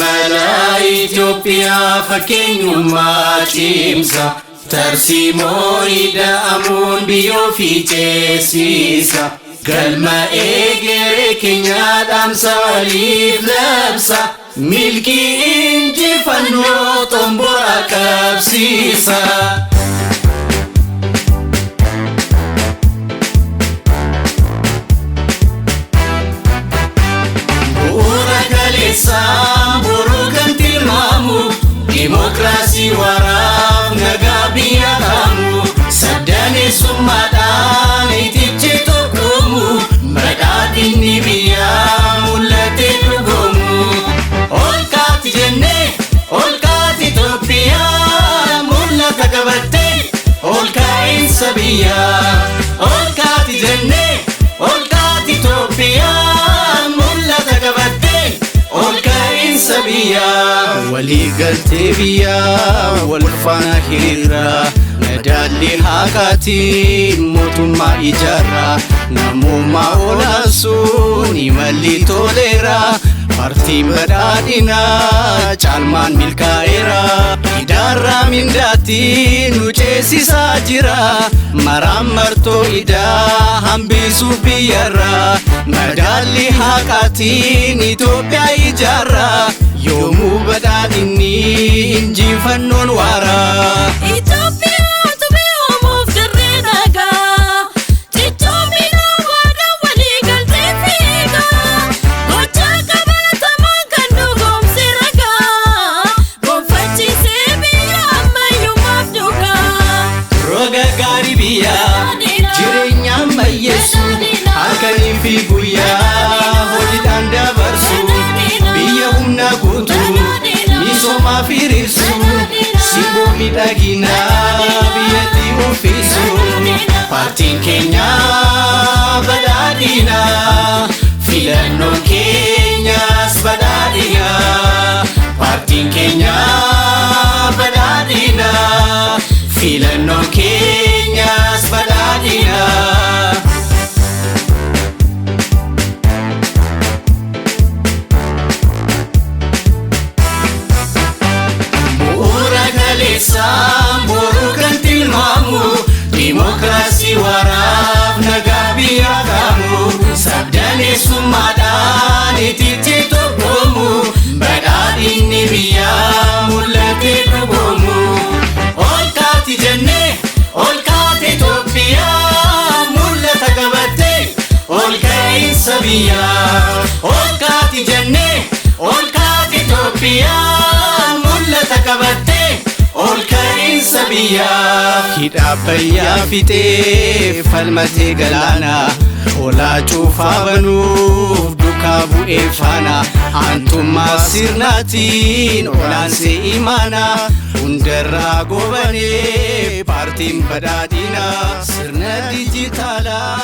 Imala Itoophiyaa fakkeenyummaa cimsa. Tarsiimoo ida'amuun biyyoo fi ceesisa. Galma eegeree keenyaa dhaamsa waliif labsa. Milkii injifannoo xomboora qabsiisa. Bu'uura kaleessaa boruu kan tilmaamu, Dimookiraasii waraaf nagaa biyya kaamu, Sabdaneessummaadhaan itichi tokkoomu, Badhaadhinni biyyaa mul'atee dhugoomu. Ol kaati jennee, ol kaati Itoophiyaa, mul'ata qabattee, ol ka'iinsa biyyaa. Ol kaati jennee, ol kaati Itoophiyaa, mul'ata qabattee, ol ka'iinsa biyyaa. Waliigaltee biyyaa wal faana hiriirraa, madaalli haqaatiin mootummaa ijaarraa, namummaa olaansuun imalli toleera, paartiin badhaadhinaa caalmaan milkaa'eera. Idaarraa mindaatti nu ceesisaa jira, maraan martoo idaa hambisuuf biyyarraa, madaalli haqaatiin Itoophiyaa ijaarraa, yoomuu badhaadhinni injifannoon waaraa. Itoophiyaa utubee uumuuf dirree dhagaa. Cichoomina waadaa walii galtee fiigaa. Gochaa qabatamaan kan dhugoomse ragaa. Gonfachiisee biyya ammayyummaaf dhugaa. Roga gaarii biyyaa jireenya ammayyeessu, halkanii fi guyyaa hojiidhaan dabarsu, biyya humna guutuu misoomaaf hiriirsu, simboo miidhaginaa biyyatti uffisu. Paartiin keenya badhaadhina, filannoon keenyas badhaadhina. Paartiin keenya badhaadhina, filannoon keenyas badhaadhina. Bu'uura kaleessaa boruu kan tilmaamu, Dimookiraasii waraaf nagaa biyya kaamu, Sabdaneessummaadhaan itichi tokkoomu, Badhaadhinni biyyaa mul'atee dhugoomu. Ol kaati jennee, ol kaate Itoophiyaa, mul'ata qabattee, ol ka'iinsa biyyaa. Ol kaati jennee, ol kaate Itoophiyaa, mul'ata qabattee, ol ka'iinsa biyyaa. Hidha Abbayyaa fixee falmatee galaana, olaa cuufaa banuuf duukaa bu'ee faana, aantummaa sirnaatiin olaansee imaana, hundarraa gobanee paartiin badhaadhinaa sirna dijitaalaa.